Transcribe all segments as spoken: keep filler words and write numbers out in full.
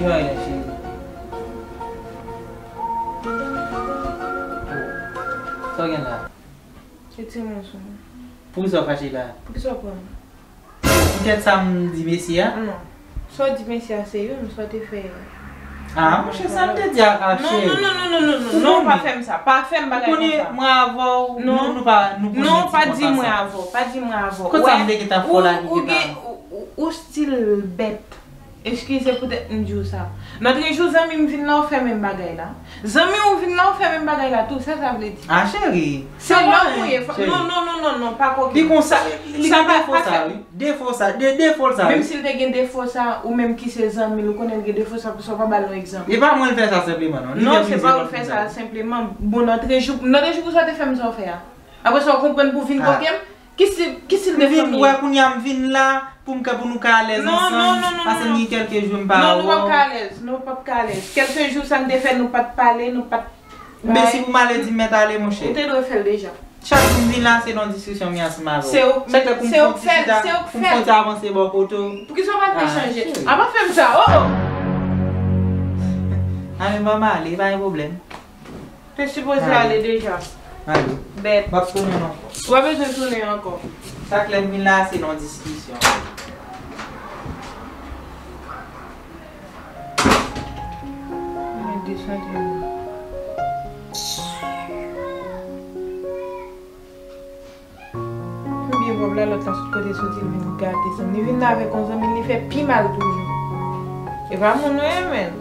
Ki bagay la, cheri? Sa w gen la? Se ti mwen sou mwen. Poukisa w fache la? Poukisa w pran mwen? Poutèt sa m di mesye a? Non. Sa w di mesye a se youn, sa w te fè. Ah, monchè, sa m te di a, a, cheri. Non, non, non, non, non, non, non, non, pa fè m sa. Pa fè m bagay konsa. Ou konnen, mwen avè w, nou, nou pa, nou konnen ti konsa. Non, pa di mwen avè w, pa di mwen avè w. Kot sa m te gentan fè w la ki gentan. Ou, ou, ou gen, ou, ou, ou stil bèt. Eskize poutèt m di w sa. Lòtrejou, zanmi m vin la, ou fè menm bagay la. Zanmi w vin la, ou fè menm bagay la tou, sa sa vle di? Ah, cheri. Se lòm ou ye. Non, non, non, non, non, pa koke. Li konsa, li gen defo sa, wi. Defo sa, de, defo l sa, wi. Menm si l te gen defo sa, ou menm ki se zanmi l, ou konnen l gen defo sa, poukisa w pa ba l yon egzanp? E pa mwen l fè sa senpleman, non. Non, se pa ou l fè sa senpleman. Bon, lòtrejou, lòtrejou, poukisa w te fè m sa w fè a? Apre sa, w konprann pou w vin koke m? Ki stil, ki stil de fanmi? M vin wè kounye a m vin la pou m ka, pou nou ka alèz ansanm, paske m gen kèlke jou m pa wè w. Non, nou p ap ka alèz, nou p ap ka alèz. Kèlke jou sa n te fè, nou pa t pale, nou pa t bay. Men si pou maledi m mèt ale, monchè. Ou te dwe fè l deja. Chak jou m vin la, se nan diskisyon m ye ansanm avè w. Se ou k mèt, se ou k fè l, se ou k fè l. Pou m fè ti chita, pou m fè ti avanse bò kote w. Poukisa w pa t vle chanje? Ah, cheri. A pa fè m sa, oh, oh! A, men ban m ale, pa gen pwoblèm. Te sipoze ale deja. Ale. Bèt. M ap tounen ankò. Ou pa bezwen tounen ankò. Sa k lè m vin la, se nan diskisyon. Mwen desann. Ebyen, pòv la, lòt la sot kote soti, l vin gate zanmi. Li vin la avèk yon zanmi, li fè pi mal toujou. E pa moun nou ye, menn.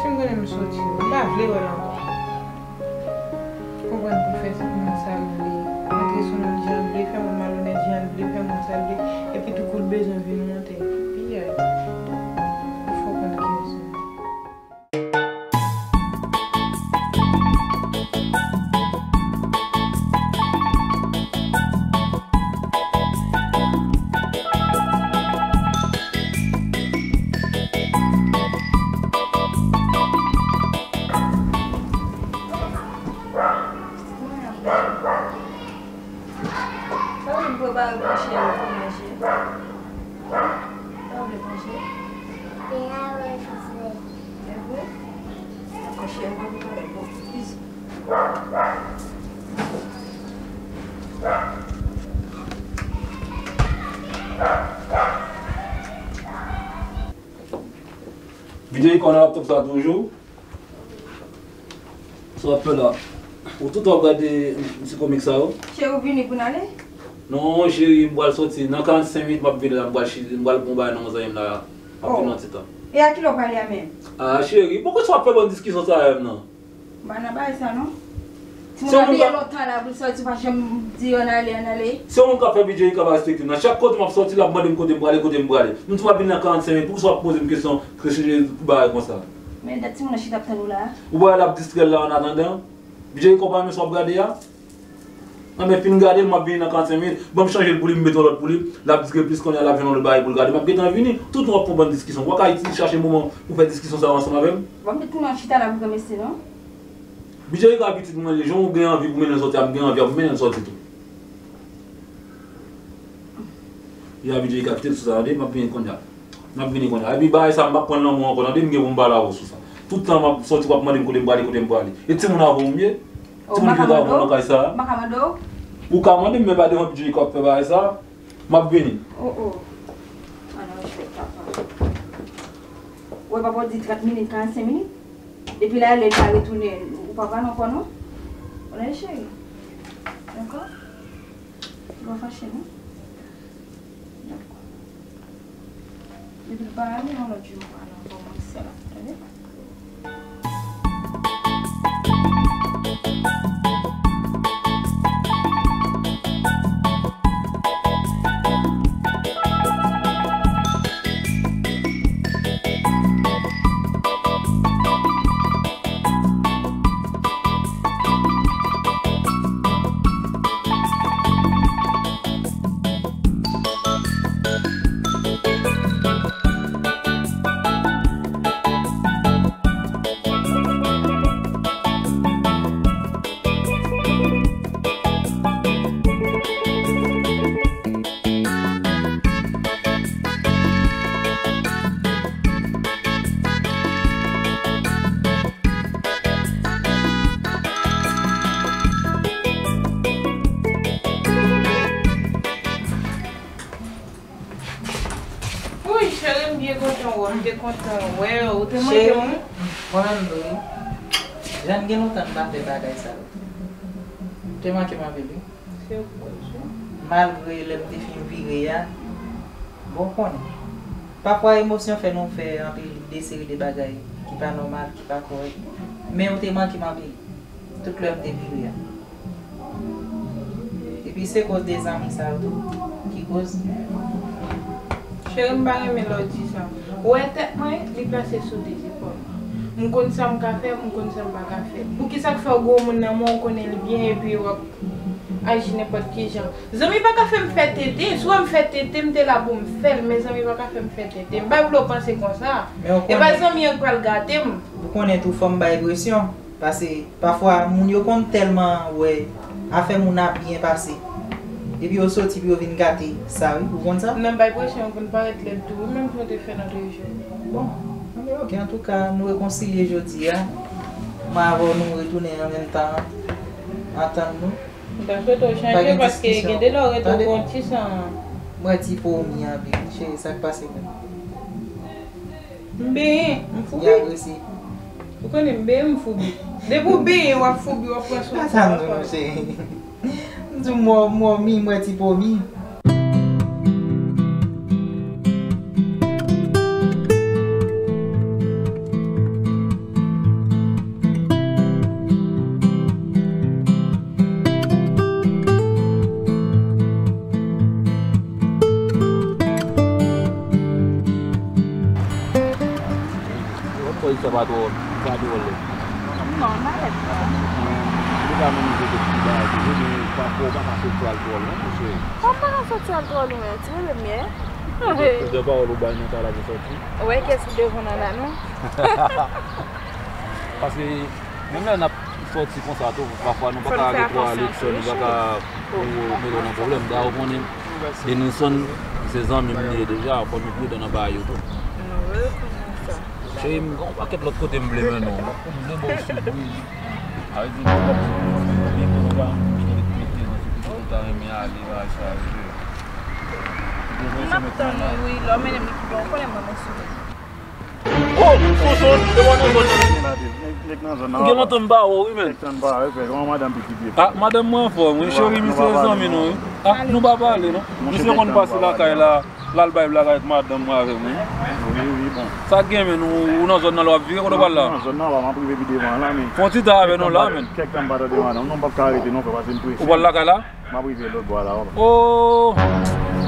Si m konnen m soti, m pa vle wè l ankò. Konprann pou fè moun sa l vle. Rantre sou moun jan l vle, fè moun malonèt jan l vle, fè moun sa l vle. Epi tou kou l bezwen vin monte. Piyay. Ou fò konn ki rezon. Sa w vin prepare pou cheri pou manje? Sa w vle manje? Te a wè jisle. E vre? Dakò, cheri, mwen prepare pou plis. Videyo ikon nan laptòp sa toujou. Sa w ap fè la? Ou tout w ap gade ti komik sa yo? Cheri, ou vini pou n ale? Non, cheri, m pral soti. Nan karannsenk minit, m ap vini la, m pral chita, m pral pran yon bagay nan men zanmi m la. M ap vini nan ti tan. E a kilè w prale a menm? Ah, cheri, poukisa w ap fè bann diskisyon sa a menm nan? M pa nan bagay sa, non. Timoun ap veye lontan la pou l soti, pa janm di ann ale, ann ale. Se yon moun k ap fè bidjè, li ka pa respekte m nan. Chak kote m ap soti, l ap mande m kote m prale, kote m prale. M di w m ap vini nan karannsenk minit, poukisa w ap poze m kesyon, kesyon bagay konsa? Men dat timoun nan chita ap tann ou la a. Ou pa wè l ap distrè l la annatandan? Bidjè konpa menm sa w ap gade a? Anben, fin gade l, m ap vini nan karannsenk minit. Ban m chanje l pou li, m mete yon lòt pou li. L ap distrè plis, kounye a l ap jwenn yon lòt bagay pou l gade. M ap gentan vini. Tout nou ap pran bann diskisyon. Ou pa ka itilize chache moman pou fè diskisyon sa yo ansanm avè m? Ban m met timoun nan chita la pou granmesi, non? Bidjè ka pitit mwen, jan w gen anvi pou mennen l soti, m gen anvi pou m mennen l soti tou. Ya, Bidjè ka kite l sou sa, tande, m ap vini kounye a. M ap vini kounye a. Epi bagay sa, m p ap pran nan men w ankò, tande, m gen pou m pale avè w sou sa. Tout tan m ap soti, w ap mande m kote m prale, kote m prale. E timoun avè w m ye? Timoun ki travay nan kay sa a? M pa ka mande w? Ou ka mande m, men pa devan Bidjè k ap fè bagay sa a. M ap vini. Oh, oh. Ann respèk papa. Ou wè papa w di trant minit, karannsenk minit? Depi l ale, l pa retounen, ou pa pale ankò non. Ou nan cheri. Dakò? Ou pa fache non. Dakò. Depi l pa ale, yon lòt jou m pale ankò, mwen sèl ap tande. M te kontan wè w, ou te manke m wi. Mwen menm tou wi. Jan gen lontan m pa fè bagay sa yo. Ou te manke m anpil wi. Se ou ki koz wi. Malgre lè m te fin vire a, bon, w konnen. Pafwa emosyon fè nou fè anpil de seri de bagay ki pa nòmal, ki pa kòrèk. Men ou te manke m anpil. Tout lè m te vire a. Epi se koz de zanmi sa yo tou ki koz. Cheri, m pa renmen lè w di sa. Ou wè tèt mwen, li plase sou de zepòl mwen. M konn sa m ka fè, m konn sa m pa ka fè. Poukisa k fè w gen yon moun nan men w, ou konnen l byen, epi w ap aji nenpòt ki jan? Zanmi pa ka fè m fè tenten. Si w wè m fè tenten, m te la pou m fè l, men zanmi pa ka fè m fè tenten. M pa vle w panse konsa. E pa zanmi an k pral gate m. Ou konnen tou, fò m bay presyon. Paske pafwa moun yo konn tèlman wè afè moun ap byen pase. Epi yo soti pou yo vin gate sa wi, ou konn sa? Nan bay presyon pou n parèt lèd tou wi, menm jan w te fè nan de jou. Bon, anben oke, antouka nou rekonsilye jodi a. Mwen avè w nou retounen an menm tan antann nou. M ta swete w chanje paske gen de lè w rete w gon ti san. Mwen ti pwomi anpil, cheri, sa k pase menm? M benyen, m foubi. Li agrese. Ou konnen m benyen, m foubi. Depi w benyen, w ap foubi, w ap pran swen. Sa m di w, cheri. M di w mò, mò mi, mwen ti pomi. Yon fwa sa pa twò, pa twò lè. Non, malèt. Li pa menm jete ti bagay toujou, men pafwa w pa ka soti al twò lwen, monchè. Kòman pa ka soti al twò lwen, ti bebe m ye. Ou gen pawòl ou bay nan kay la pou soti. Ou wè kès ki devan nan la non. Paske menm lè n ap sòti konsa tou, pafwa nou pa ka ale twò ale, nou pa ka pou mete w nan pwoblèm. Dayè, ou konnen, Denilson, se zanmi m li ye deja, fò nou pridan nan bagay yo tou. Cheri m, gen yon pakèt lòt kote m vle mennen w. M vle ba w sipriz. Sa vle di, nou pap sou nou fanmi, byen ke nou pa anvi kite l ret mete nan sou kote nou ta renmen ale, bagay sa yo. M ap tann ou wi, lè w mennen m li pi bon, ou konnen mwen, mwen sou li. Oh, Sonson, se bon, non, Sonson. Ou gen lontan m pa wè w wi, men. Ah, madanm mwen anfòm wi, cheri, misye se zanmi nou wi. Ah, nou pa pale non. Misye konn pase lakay la, l al bay blag avèk madanm mwen avè mwen. Wi, wi, bon. Sa k gen, men, ou, ou nan zòn nan, lè w ap vire, kote w pral la? Nan zòn nan, m ap rive pi devan la, men. Fè yon ti tan avè nou la, men. Kèk tan m pa tande madanm, non, m p ap ka rete non, frè, paske m prese. Ou pral lakay la? M ap rive lòt bò a la, w ap. Oh!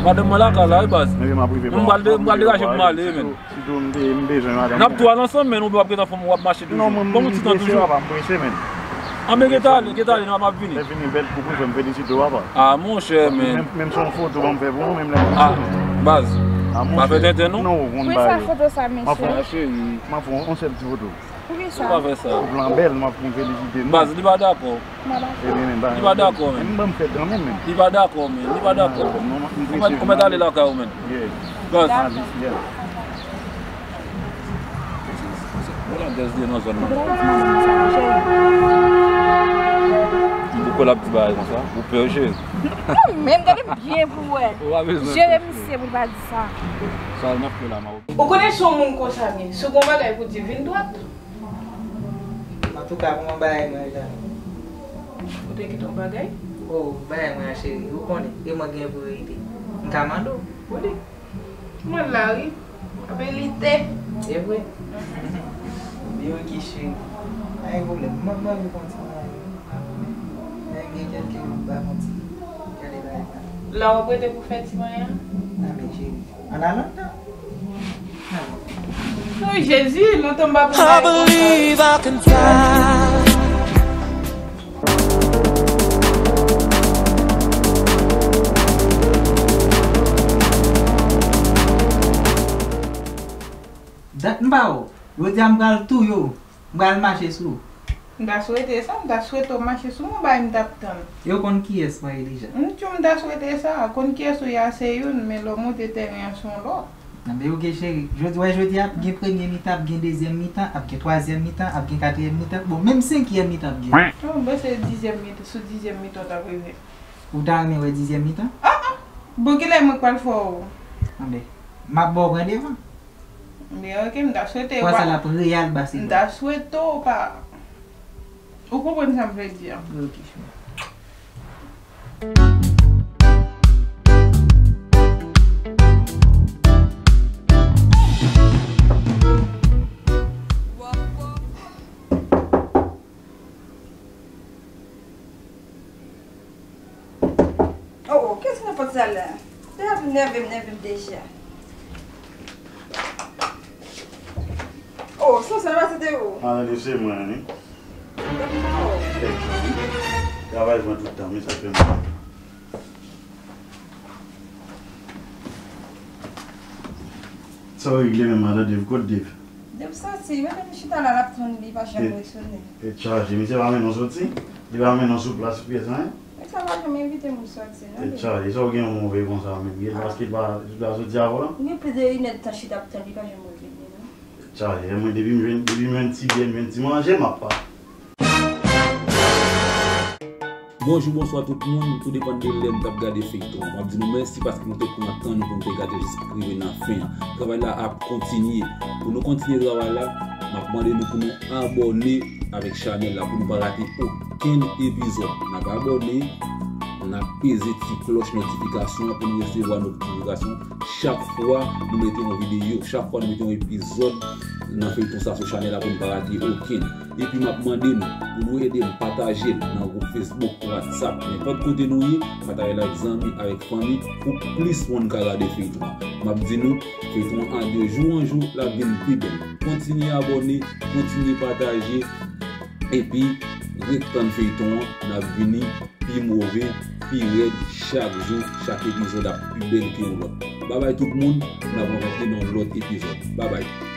Madanm mwen lakay la wi, baz. Men m ap rive, m pral de-, m pral degaje pou m ale, men. Sitou m te, m bezwen madanm mwen. N ap tou al ansanm, men, oubyen w ap ret anfòm, w ap mache toujou? Non, mwen, m prese, papa, m prese, men. Anben, rete ale, rete ale, non, m ap vini. Lè vini, bèl koukou, frè, m felisite w, papa. Ah, monchè, men. Menm, menm se yon foto, ban m fè pou ou, menm lè m. Ah, baz. Ah, monchè. Pa fè tenten, non. Non, ou konn bagay yo. Poukisa foto sa, mesye? M ap fè yon, m ap fè yon sèl ti foto. Poukisa? Ou pa fè sa. Ou plan bèl, m ap konn felisite nou. Baz, li pa dakò. Li pa dakò, men. Li pa dakò, men. Li pa dakò. Ou mèt, ou mèt ale lakay ou, men. Baz. Ou nan dèz de nan zòn nan. M poko l ap di bagay konsa. Ou pè, cheri. Ou menm, gade m byen pou wè. Ou pa bezwen pè. Jere misye pou l pa di sa. Sa n ap fè la, ma. Ou konnen se yon moun konsa m ye. Si w gen yon bagay pou di, vin dwat. Antouka, kòman bagay mwen an, Jeanne? Ou te kite yon bagay? Oh, bagay mwen an, cheri, ou konnen, e mwen ki gen priyorite. M ka mande w pou li. Mwen la, wi. Apre li te. E vre? Li oke, cheri. Pa gen pwoblèm. Mwen, mwen, mwen kontinye. Lè gen kèlke moun pa kontinye. Gade bagay sa. La w ap rete pou fè ti manyen an? Anben, cheri. Ann al anndan. Ann al. Oh, Jezi, lontan m pa pran bagay konsa. Dat m pa wè w. Jodi a m pral touye w. M pral mache sou ou. M ta swete sa, m ta swete w mache sou mwen, bagay m t ap tann. Yo konn kiyès mwen ye deja. M di w m ta swete sa, konn kiyès ou ye a se youn, men lè w monte tèren an se yon lòt. Anben oke cheri, jodi, wè jodi a ap gen premye mitan, ap gen dezyèm mitan, ap gen twazyèm mitan, ap gen katriyèm mitan, bon, menm senkyèm mitan ap gen. Oh, m panse dizyèm mitan, sou dizyèm mitan w t ap rive. Ou ta renmen wè dizyèm mitan? Ah, ah! Bon, kilè mwen k pral fè w? Anben, m ap ba w pran devan. Men ok, m ta swete. Fwa sa l ap reyal ba se. M ta swete w pa. Ou konprann sa m vle di a? Ok, cheri. Oh, oh, kiyès ki nan pòt sa la? Deja vin nève m, nève m deja. Oh, se sa, se te ou? Ah, se mwen, wi. Travay pran tout tan, men sa fè mal. Sa w regle menm, madan Dave? Kot Dave? Dave soti, mwen menm chita la, l ap tann li, li pa janm retounen. Tèt chaje, misye pa mennen w soti? Li pa mennen w sou plas pyès, en? Nèg sa pa janm envite moun soti, non. Tèt chaje, sa w gen yon move konsa menm? Gen plas ki pa, li pa soti avè w, non? Mwen gen plis de inèdtan chita ap tann li, li pa janm retounen, non. Tèt chaje, mwen depi m jwenn, depi m jwenn ti byen, m jwenn ti manje, m ap pa. Bonjou, bonswa tout moun, tou depann de lè m t ap gade feyton an. M ap di nou mèsi paske nou te pran tan nou pou nou te gade jis rive nan fen an. Travay la ap kontinye. Pou nou kontinye travay la, m ap mande nou pou nou abòne avèk chanèl la pou nou pa rate okenn epizòd. N ap abòne, n ap peze ti klòch notifikasyon an pou nou resevwa notifikasyon chak fwa nou mete yon videyo, chak fwa nou mete yon epizòd nan feyton sa sou chanèl la pou nou pa rate okenn. Epi m ap mande nou pou nou ede m pataje l nan gwoup Facebook, WhatsApp, nenpòt kote nou ye, pataje l avèk zanmi, avèk fanmi, pou plis moun ka gade feyton an. M ap di nou, feyton an de jou an jou, l ap vin pi bèl. Kontinye abòne, kontinye pataje, epi ret tann feyton an, n ap vini pi move, pi rèd, chak jou, chak epizòd ap pi bèl ke yon lòt. Babay tout moun, n ap rankontre nan yon lòt epizòd. Babay.